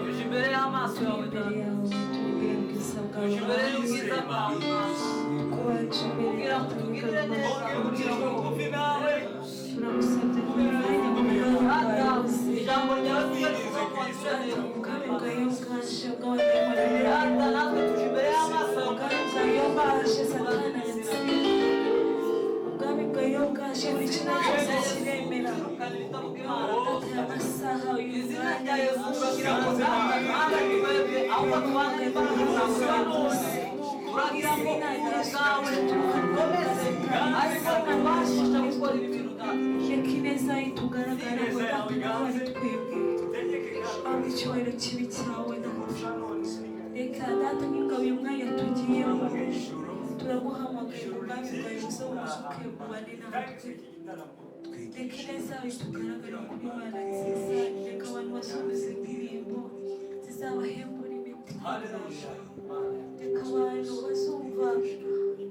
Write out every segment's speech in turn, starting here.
Tuje imbere y'amaso yawe Data, tuje imbere y'ubwiza bwawe kugira ngo utugirire neza. Turagusabye ngo umwanya Data, wose ijambo ryawe tujye tuvuga ko watugirira neza. Ubwami bwawe bwaje bw'abanyamaguru. Data, natwe tuje imbere y'amaso yawe. Ubwami bwawe bwaje, Satani aratsinda. Ubwami bwawe bwaje, buri kimwe cyose kiremera. Kandi bitavuga Imana. Data, aya masaha, uyu Izina mwanya, rya Yesu, turagira ngo Data, ntabwo twebwe ahubwo tubane imbaraga zawe none. Turagira ngo ubuntu bwawe bukomeze ariko tubashisha gukora ibi bintu, Data. Reka ineza itugaragaraho, Data, nawe ari twebwe. Ahubwo icyubahiro kibi cyawe, Data. Reka Data n'ingabo, uyu mwanya tugiyemo, turaguhamagaye ngo ubwami bwawe buze bumanuke bubane natwe. Reka ineza yawe itugaragare kuri Imana nziza. Reka abantu basubize indirimbo zizabahembura imitima. Reka abantu bazumva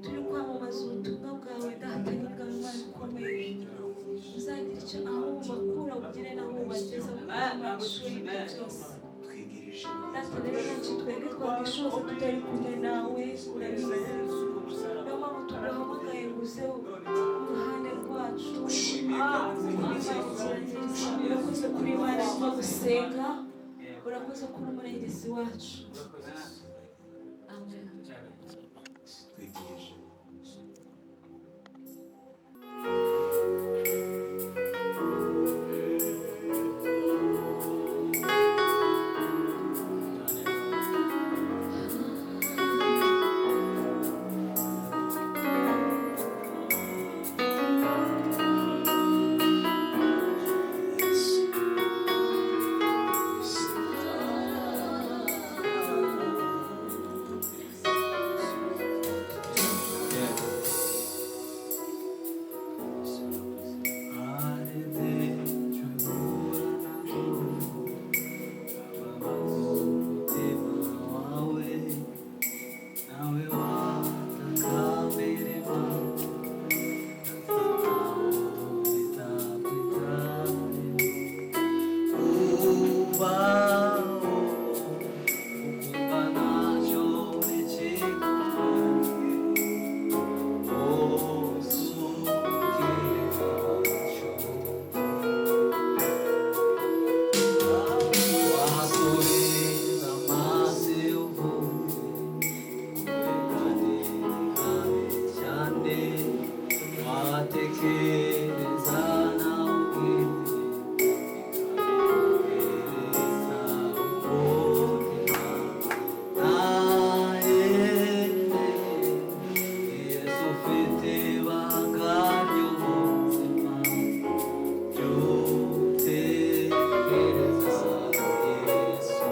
turi kwamamaza ubutumwa bwawe, Data n'ingabo, Imana ikomeye, uzagira icyo aho ubakura ugire n'aho ubageza mu mashuri, ibyo byose. Data rero, ntacyo twebwe twakwishoza tutari kumwe nawe, urabizi. Niyo mpamvu tuguhamagaye ngo uze mu ruhande rwacu. Urakoze kuri Imana kuba gusenga, urakoze kuri umurengezi wacu. Amen. Twigirije. Watekereza nawe ikaguhereza umutima nayende. Yesu ufite ibanga ry'ubuzima, jya utekereza Yesu.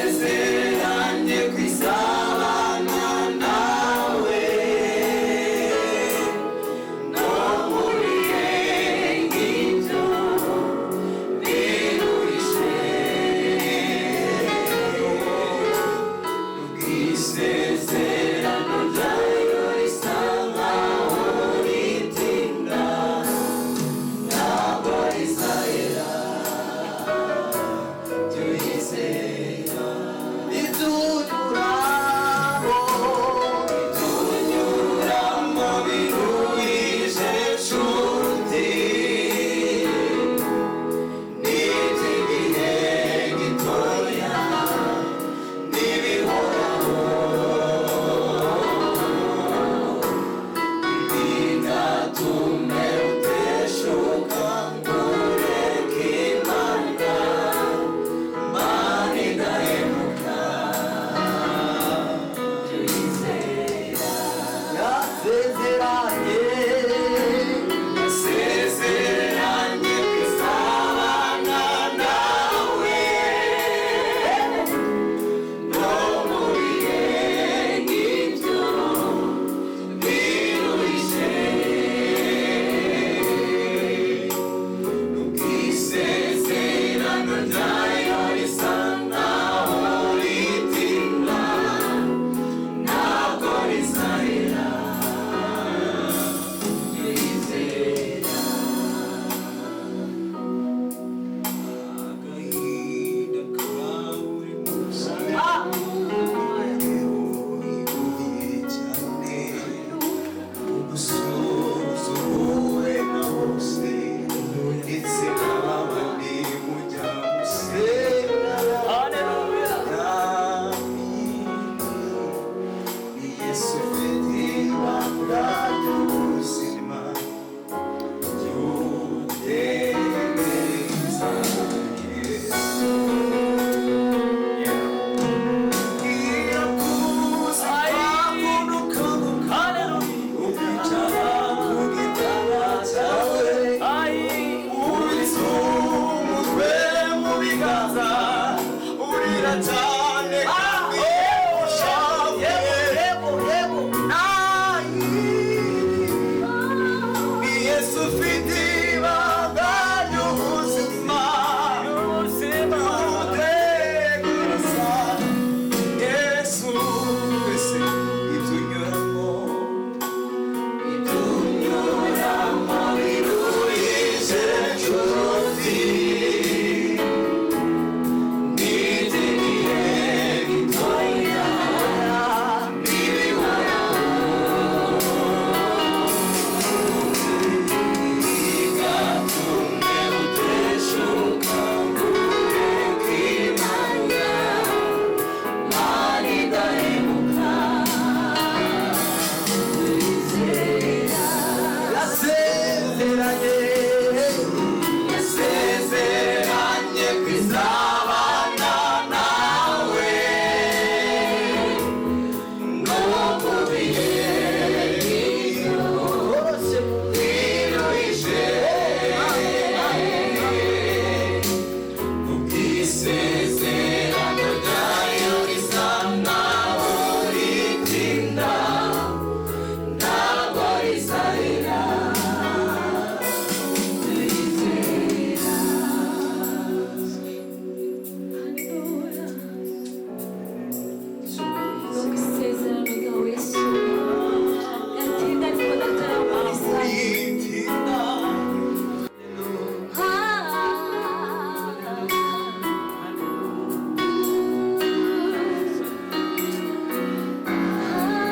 Isezeranye kwisabana nawe no mu bihe nk'ibyo biruhije, ubwisezerano ryayo risa nkaho ritinda, ntabwo rizahera, tuyizera. Itunyuramo, itunyuramo biruhije nshuti, n'iby'igihe gitoya n'ibihoraho.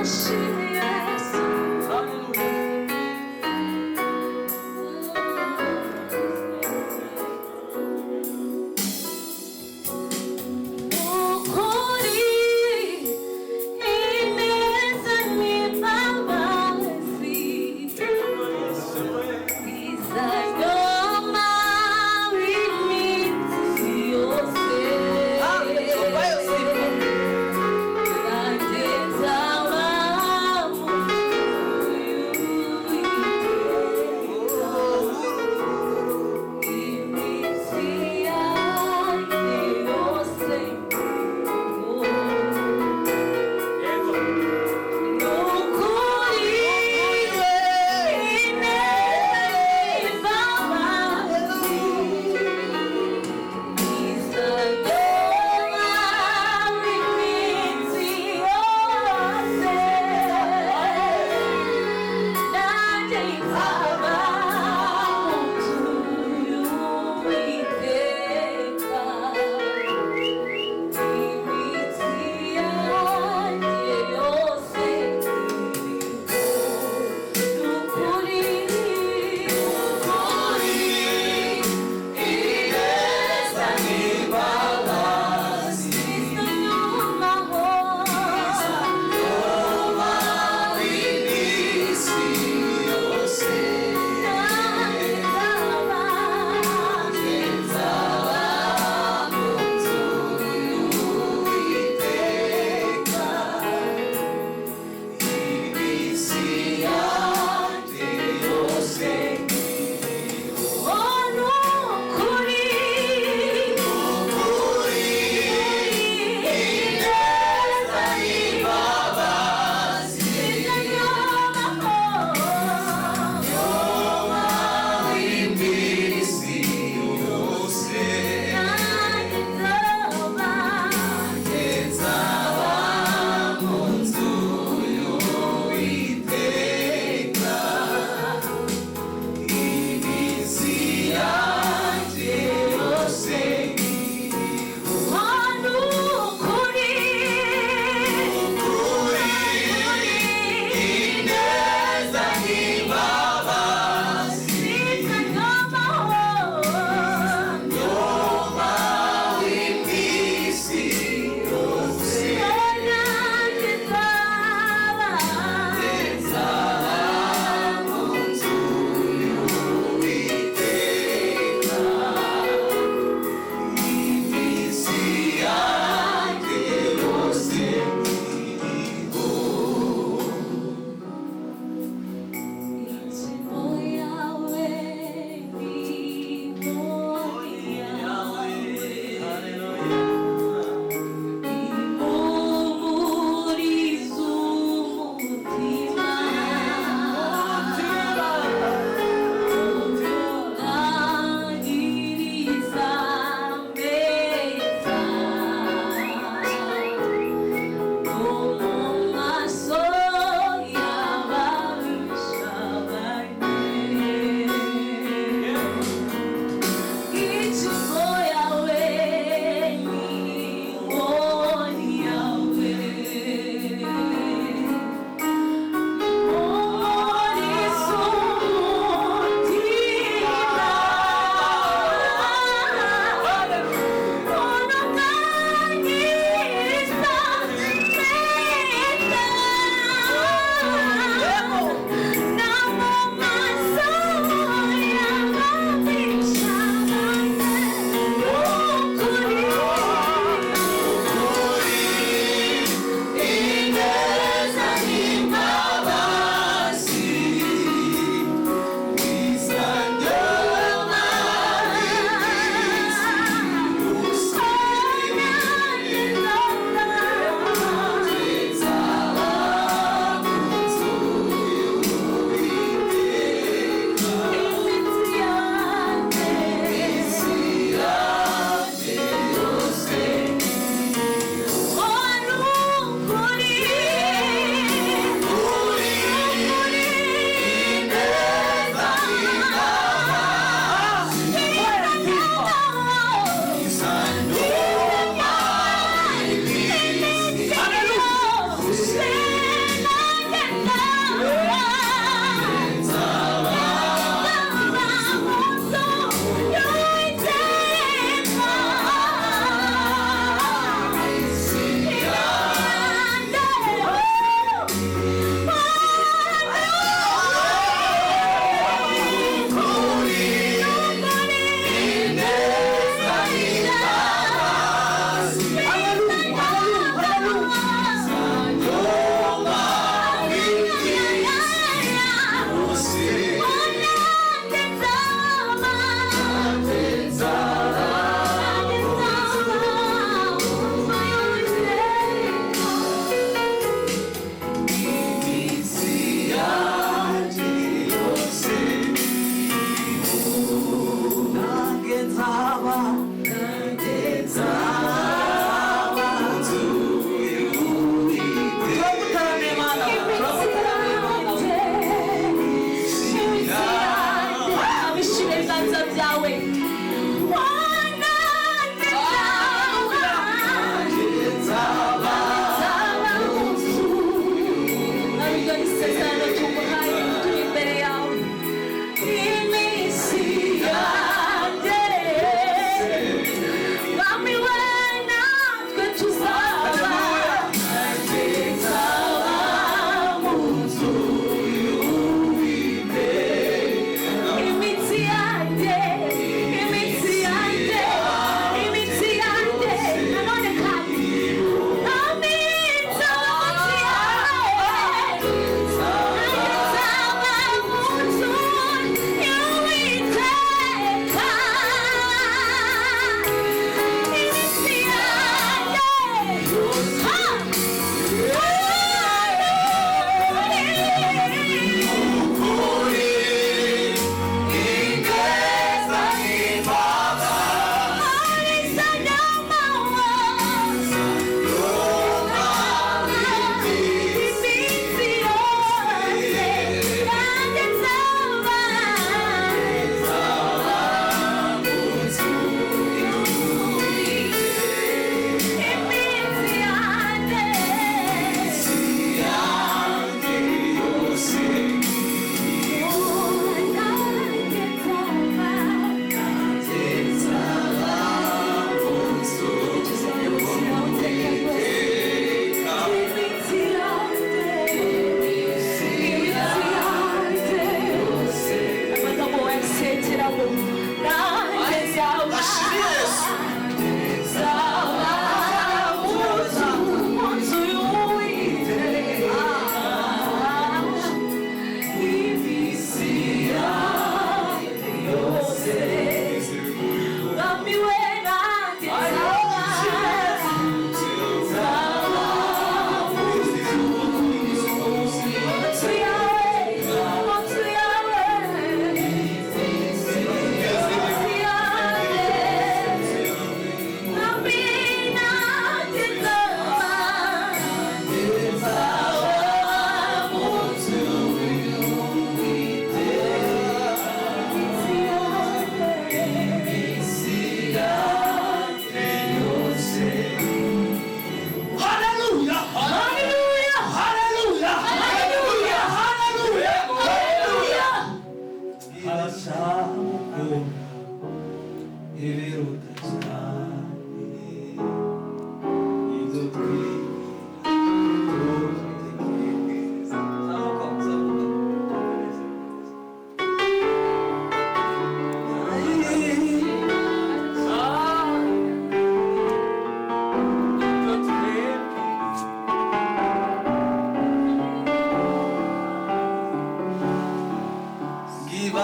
Ashimwe Yesu. Ukuri ineza n'imbabazi bizanyoma iminsi yose. Ah, só vai eu sim. Nanjye nzaba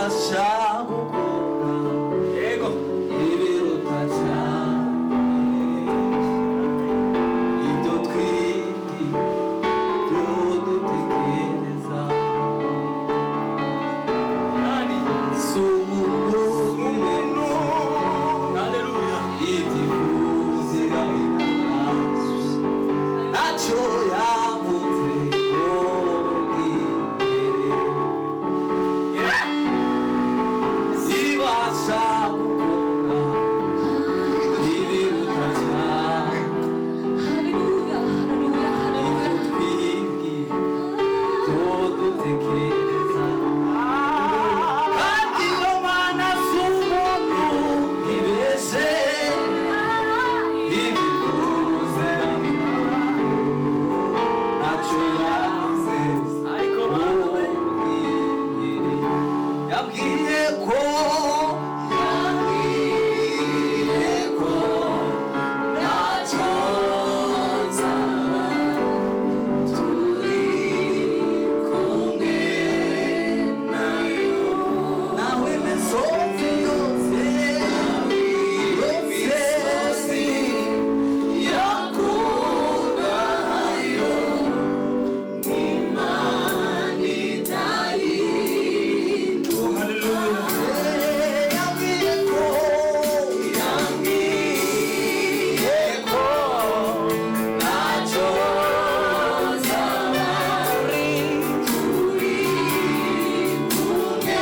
Ibasha gukora Yego. Ibiruta cyane ibyo twibwira, ibyo dutekereza. Yani. Si umuntu Haleluya. ibyifuzo irabikora, ntacyo yavuze ngo bwigere. Ibasha gukora ibiruta cyane Haleluya, haleluya, haleluya. twibwira, ibyo dutekereza. Kandi iyo Mana si umuntu, ntibeshe, ibivuze irabikora, ntacyo yavuze Ariko Mana we. yabwiye ko, yabwiye ko ntacyo nzaba, turi kumwe nayo. Nawe imisozi yose, yose yakundayo, yabwiye ko, yabwiye ko ntacyo nzaba, turi kumwe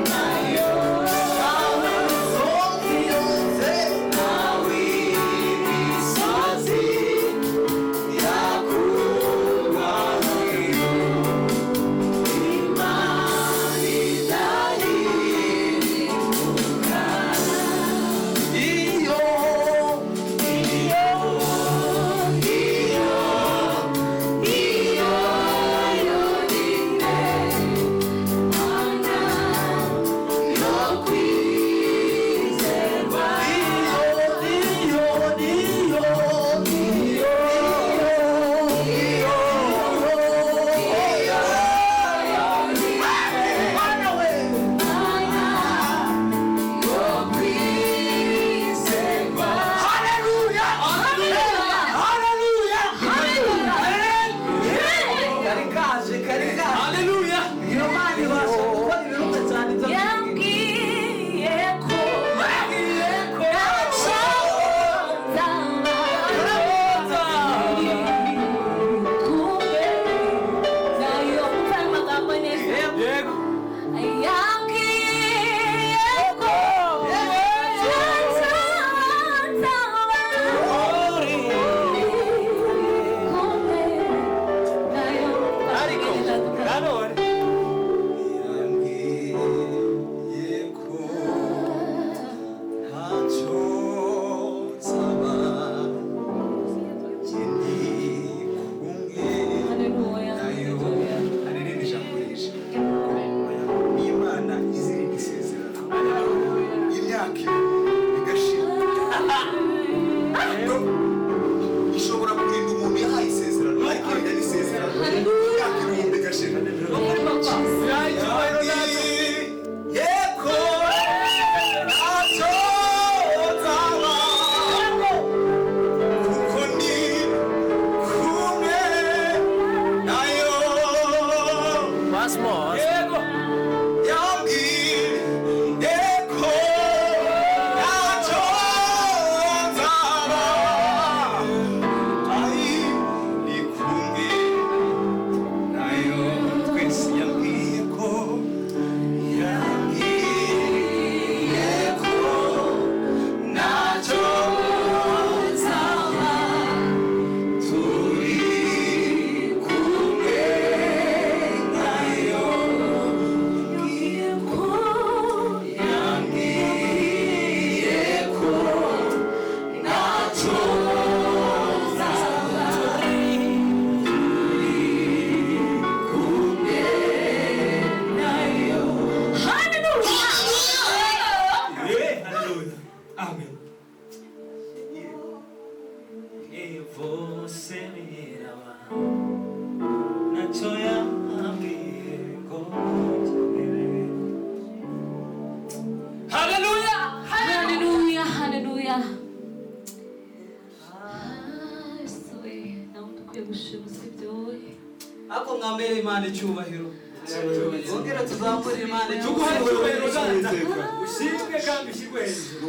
nayo. Nawe imisozi yose, nawe imisozi yakundayo, iyo iyo iyo Iyo yonyine Mana yo kwizerwa. iyo iyo iyo iyo iyo Mana we. Mana yo kwizerwa. Haleluya! Haleluya! Haleluya. Kari kaje, kari kaje. Haleluya! Iyo Mana ibasha gukora ibiruta cyane ibyo twibwira. Yambwiye ko Yabwiye ko ntacyo nzaba, kumbe nayo kumva ayo magambo neza. Yego. Yambwiye ko ntacyo nzaba, kumbe nayo. Ariko nanone Yambwiye ko ntacyo nzaba, njye ndi kumwe Haleluya, nayo. haleluya. Hari irindi jambo rije ni Imana izirinda isezerano imyaka igashira. No, ishobora kurinda umuntu yahaye isezerano, ariko irinda n'isezerano imyaka 1000 igashira. No muri papa. Icyubahiro ntacyo. Yeko ntacyo nzaba, kuko ndi kumwe nayo. Yego. Yambwiye ko ntacyo nzaba, ari ndi kumwe nayo. Twese yambwiye ko, yambwiye ko ntacyo Nzaba, turi kumwe nayo. Ariko mwambere Imana icyubahiro. Bongera tuzamure Imana Tuguhe icyubahiro. icyubahiro data. Ushimwe kandi ushyirwe hejuru.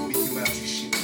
Imitima yacu ishimwe.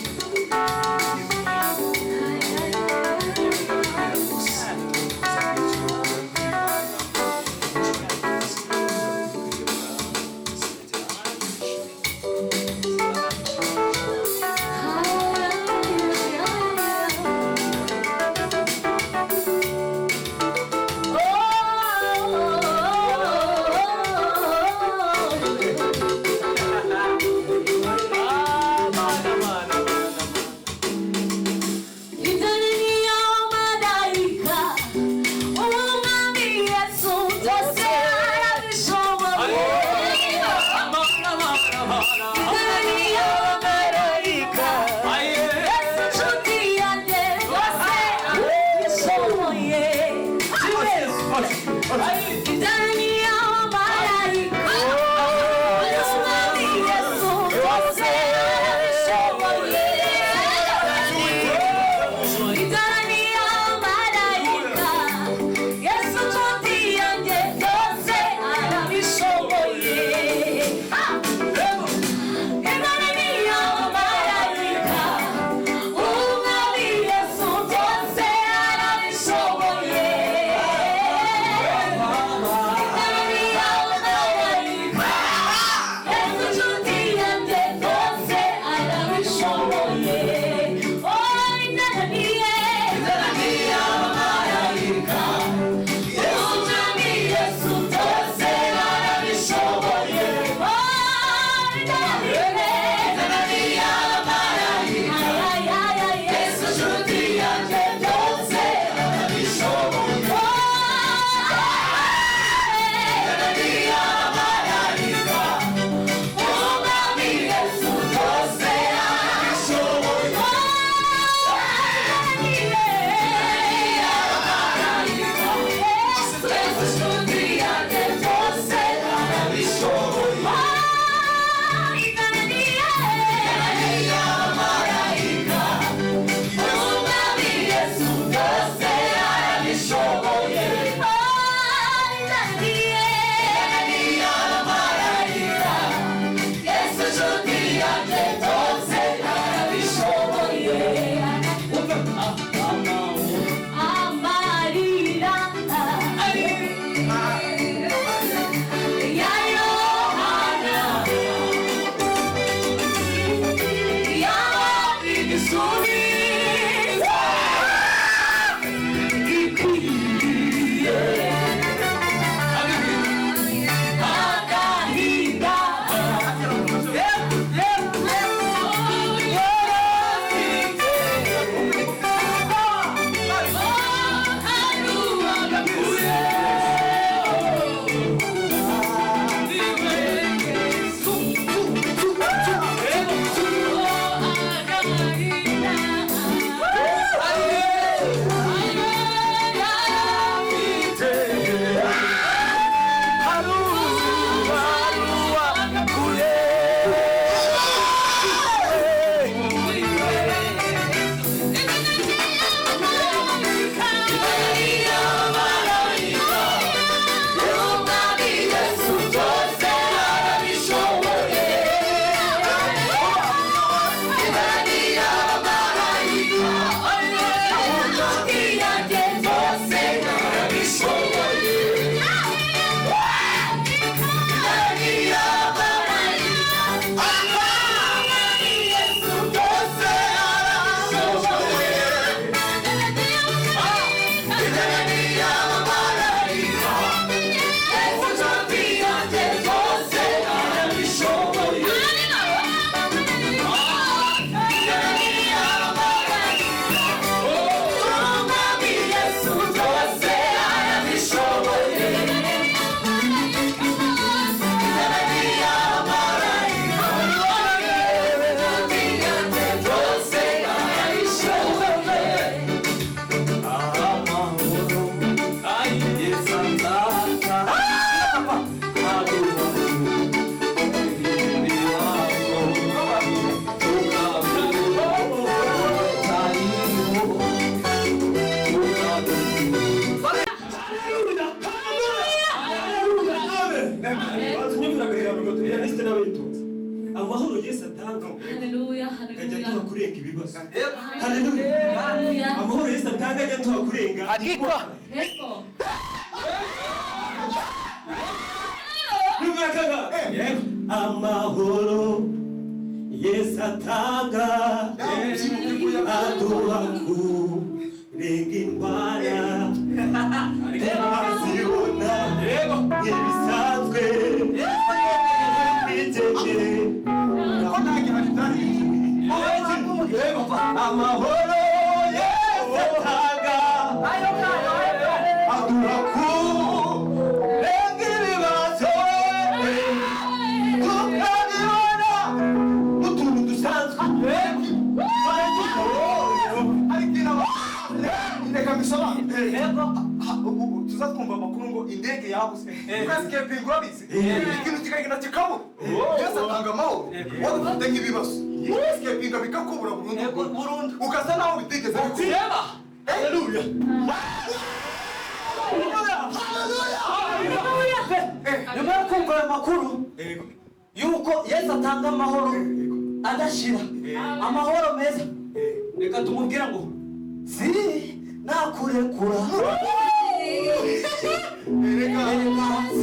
Mana, mana, mana. Mana, mana, mana. Aye. Amen. Amahoro Yesu atanga Haleluya, ajya haleluya. aduha kurenga ibibazo. Haleluya. Haleluya. Amahoro Yesu atanga ajya aduha kurenga. Hakika. Yego. N'umwakaga. Amahoro Yesu atanga aduha kurenga indwara azibona nk'ibisanzwe bigegere. Ko nta gihari byari. Amahoro Yesu atanga aduha kurenga ibibazo tukabibona n'utuntu dusanzwe. Reka mbisobanure. Tuzatwumva amakuru ngo indege yabuze, ukasikepinga, urabizi, ikintu kikagenda kikabura. Yesu atanga amahoro wari ufite nk'ibibazo, ukasikepinga bikakubura burundu burundu. Ugasa naho bitigeze bikubura. Haleluya. Nyuma yo kumva ayo makuru yuko Yesu atanga amahoro adashira, amahoro meza, reka tumubwire ngo sinakurekura. Reka.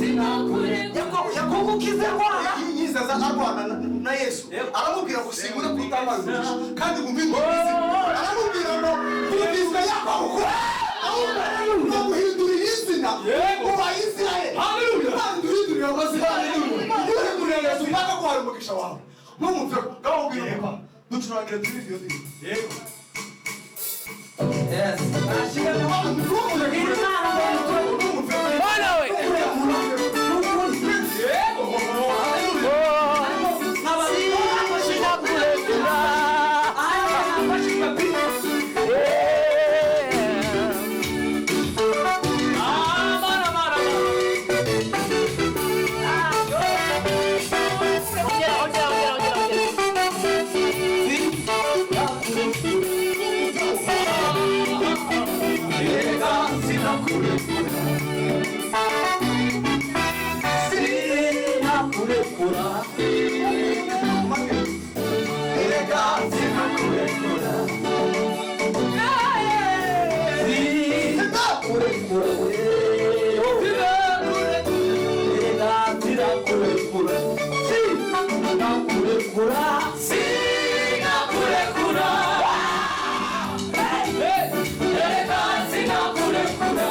Sinakurekura kuko ukize ndwara. Yizaza arwana na Yesu, aramubwira ngo sinkure kutabaye umugisha kandi ngo mbindurize. Aramubwira ngo mbindurize Yakobo, ahubwo guhindurira izina uba Isirayeli. Kandi uhindurira amazina, uhindurira Yesu mpaka guhaye umugisha wawe. Ntumupfe ngabamubwira umupapa ducurangire turi iyo ndirimbo. Yego. Yes. Bana we. Sinakurekura. Ah, mara, mara, mara. Ongera, ongera, ongera, ongera, ongera. Sinakurekura. Erega sinakurekura. Sinakurekura. Erega sinakurekura. Sinakurekura. Sinakurekura. Erega sinakurekura.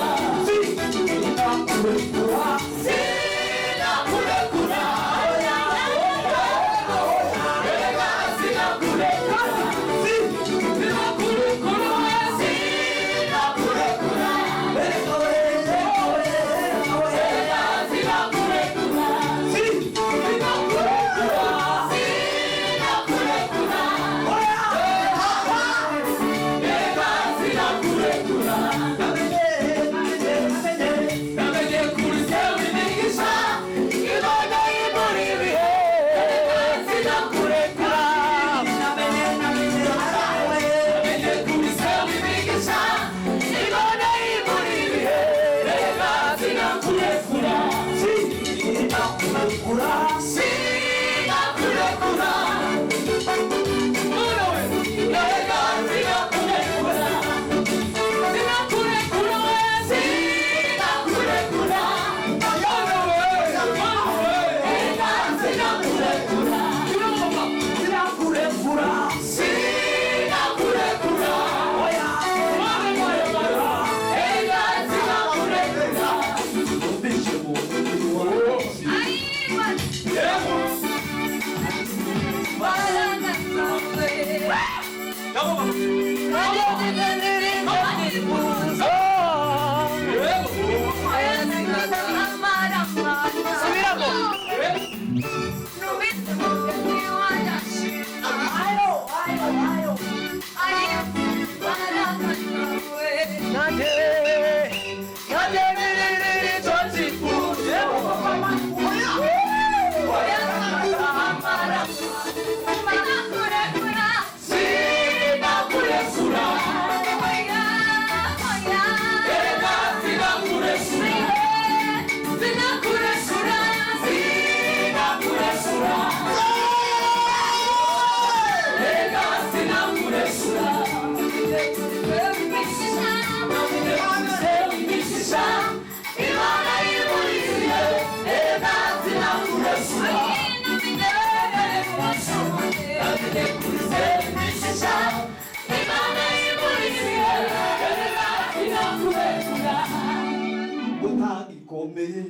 Ntagikomeye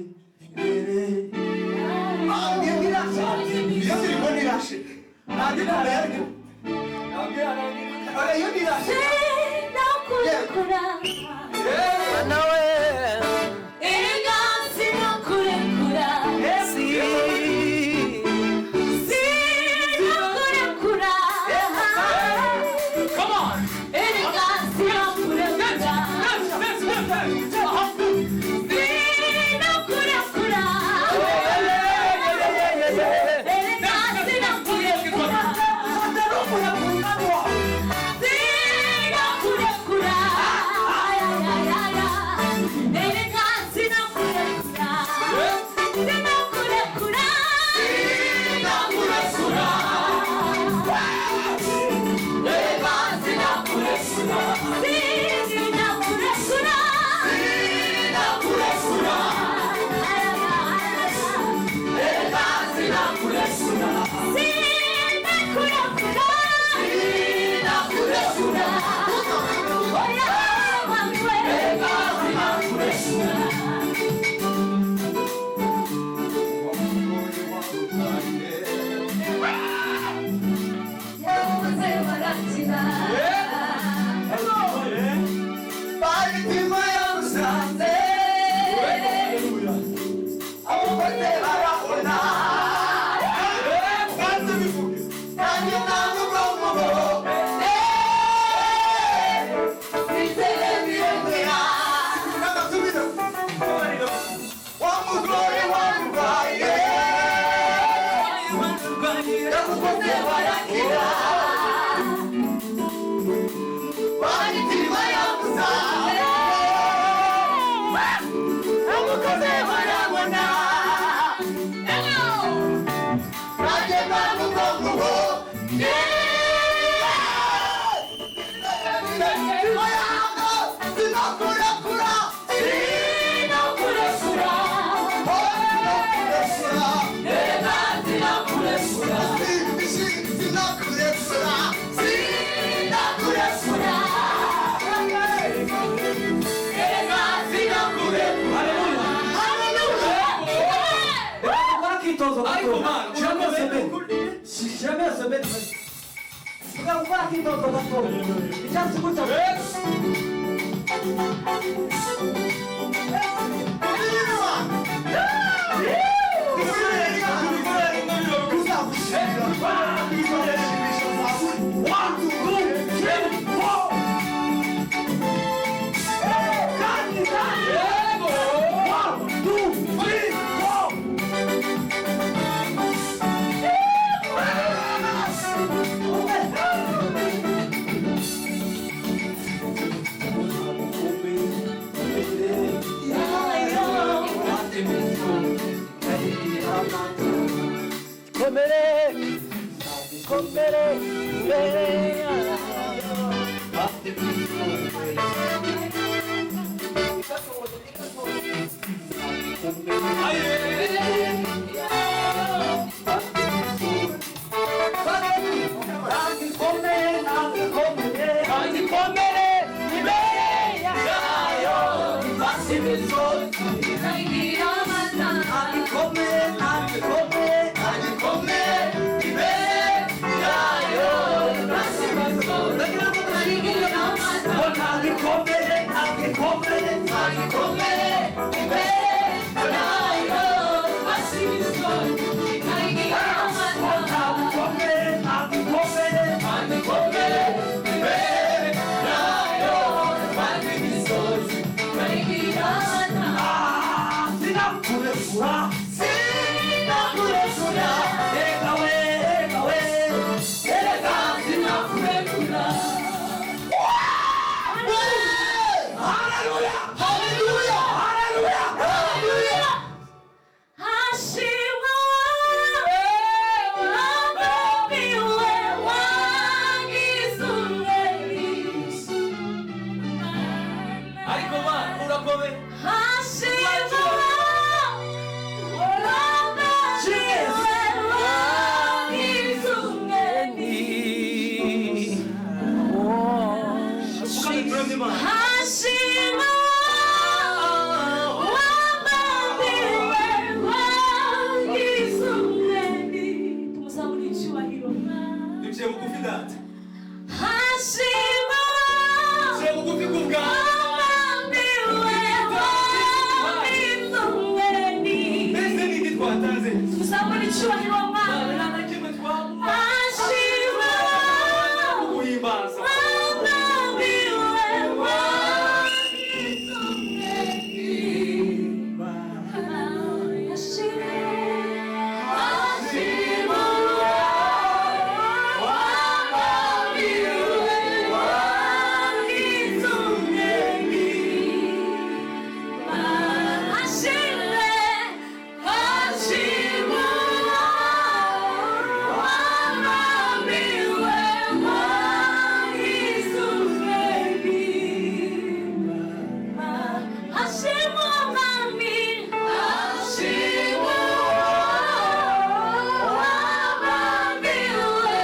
imbere. Iyo ndirimbo nirashe ntagikomeye ariko iyo nirashe. Sinakurekura. Erega sinakurekura. Sinakurekura. Come on. Erega sinakurekura. Sinakurekura. Erega sinakurekura. Sinakurekura. Ay, ay, ay, ay, ay. Erega sinakurekura. Sinakurekura. Sinakurekura. Erega sinakurekura. Sinakurekura. Sinakurekura. Ay, ay, ay, ay. Erega sinakurekura. Sinakurekura. Sinakurekura. Oya, mangwe. Erega sinakurekura. Yavuze barakina. Imitima yamusanze amukoze barabona kandi bivuge kandi nta nubwo mubone bizere biremera n'agasubiro wa mugore warwaye yamukoze barakira imitima yamusanze amukoze barabona nanjye nta nubwo mubone sinakurekura Sinakurekura. sinakurekura Erega sinakurekura. sinakurekura Sinakurekura. Erega sinakurekura. Gukora akitozo gato. Jamais semaine. Jamais semaine. Gukora akitozo gato. Icyatsi gutya. One, two, three, four. One, two, three, four. Komere, komere, imbere. Komere imbere yayo Ariko ma urakomeye. Mukame turamye Imana. Hashima, icyubahiro Mana. Nta na kimwe twamuha Ashimwe guhimbaza. wabambiwe Ashimwe Ashimwe wabambiwe Ashimwe Ashimwe wabambiwe Ashimwe mwami Ashimwe wabambiwe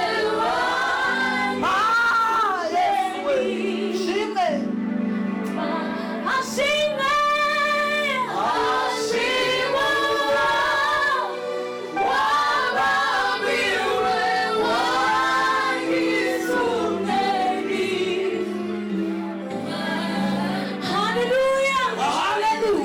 Shimwe. Ashimwe Ashimwe wabambiwe Hallelujah. Hallelujah.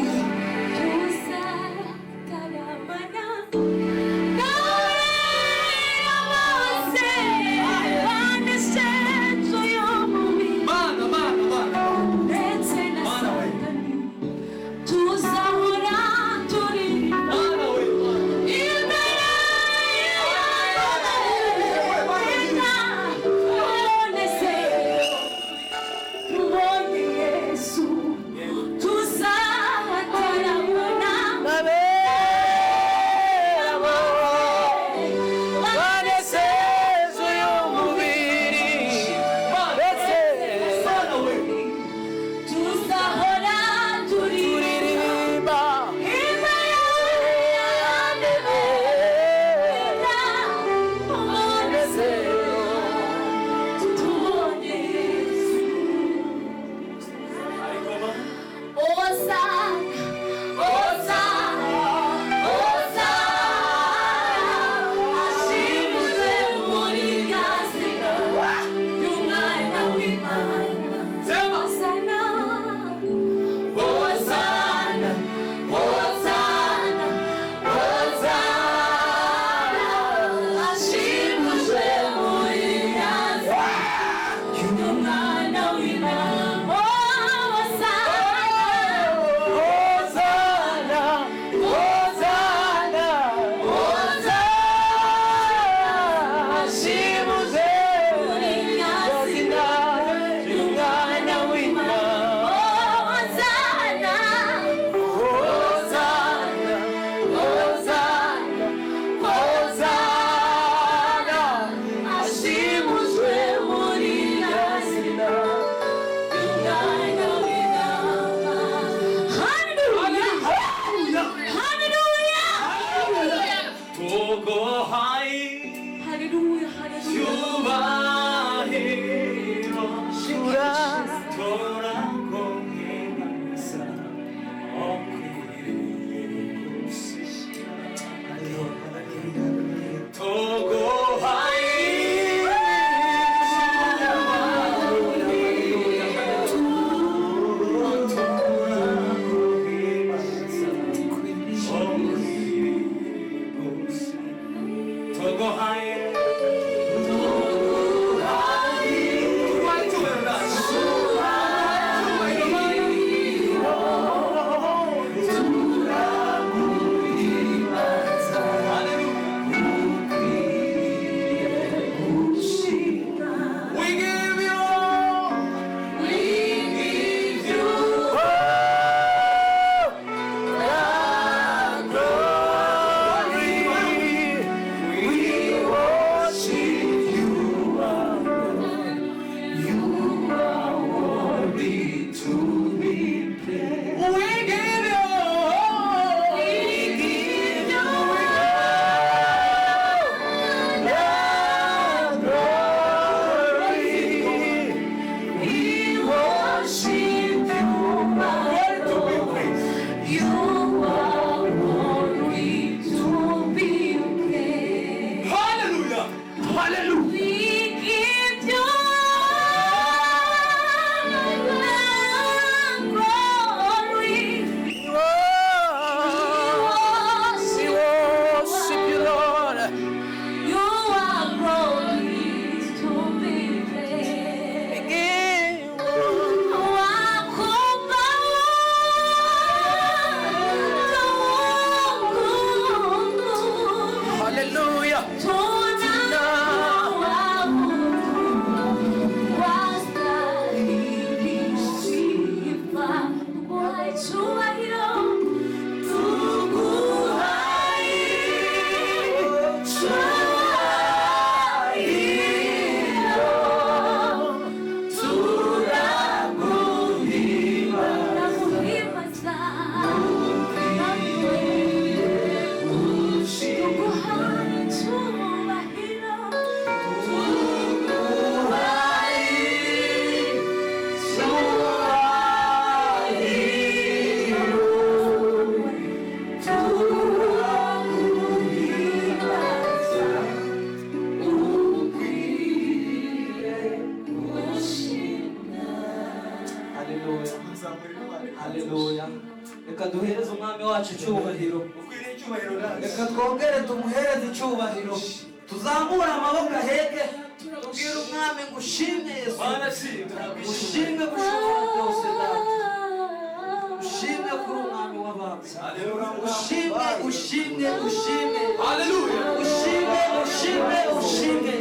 icyubahiro, tuguhaye icyubahiro, turaguhimbaza, tuguhaye icyubahiro, tuguhaye turaguhimbaza, ukwiye gushimwa. Haleluya. Haleluya. Reka duhereze umwami wacu icyubahiro. Ukwiriye icyubahiro nawe. Reka twongere tumuhereze icyubahiro. Tuzamure amaboko aheke. Tubwire umwami ngo ushimwe Yesu. Ushimwe gushobora byose Data. Ushimwe kuri umwami w'abami. Ushimwe, ushimwe, ushimwe. Haleluya. Ushimwe, ushimwe, ushimwe.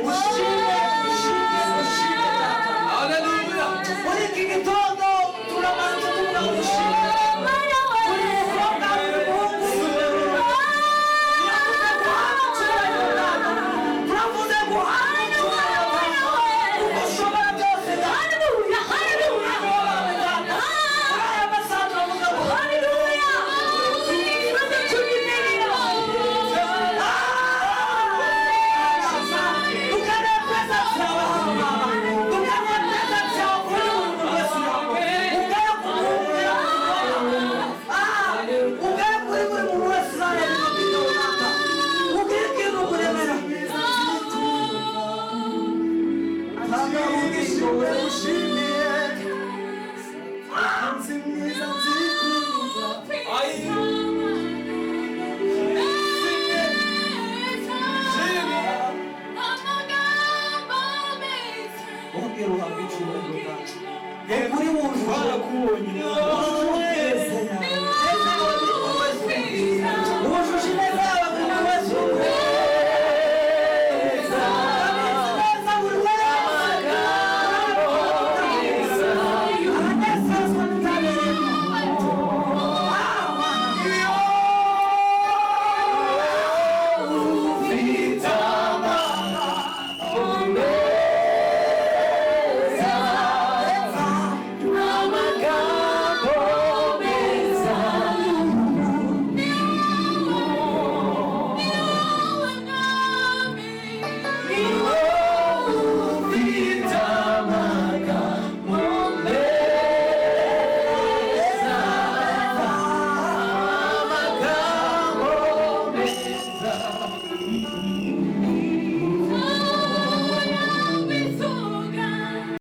Ushimwe, ushimwe, ushimwe Data. Haleluya. Muri iki gitondo turamanza tuvuga ngo ushimwe. Buri mukobwa, buri muhungu, turavuze guhabwa icyubahiro Data. Turavuze guhabwa icyubahiro Data. Kuko ushobora byose Data. Haleluya, haleluya. Muri aya masaha turavuga ngo Haleluya. Tanga umugisha ushimiye, umunsi mwiza.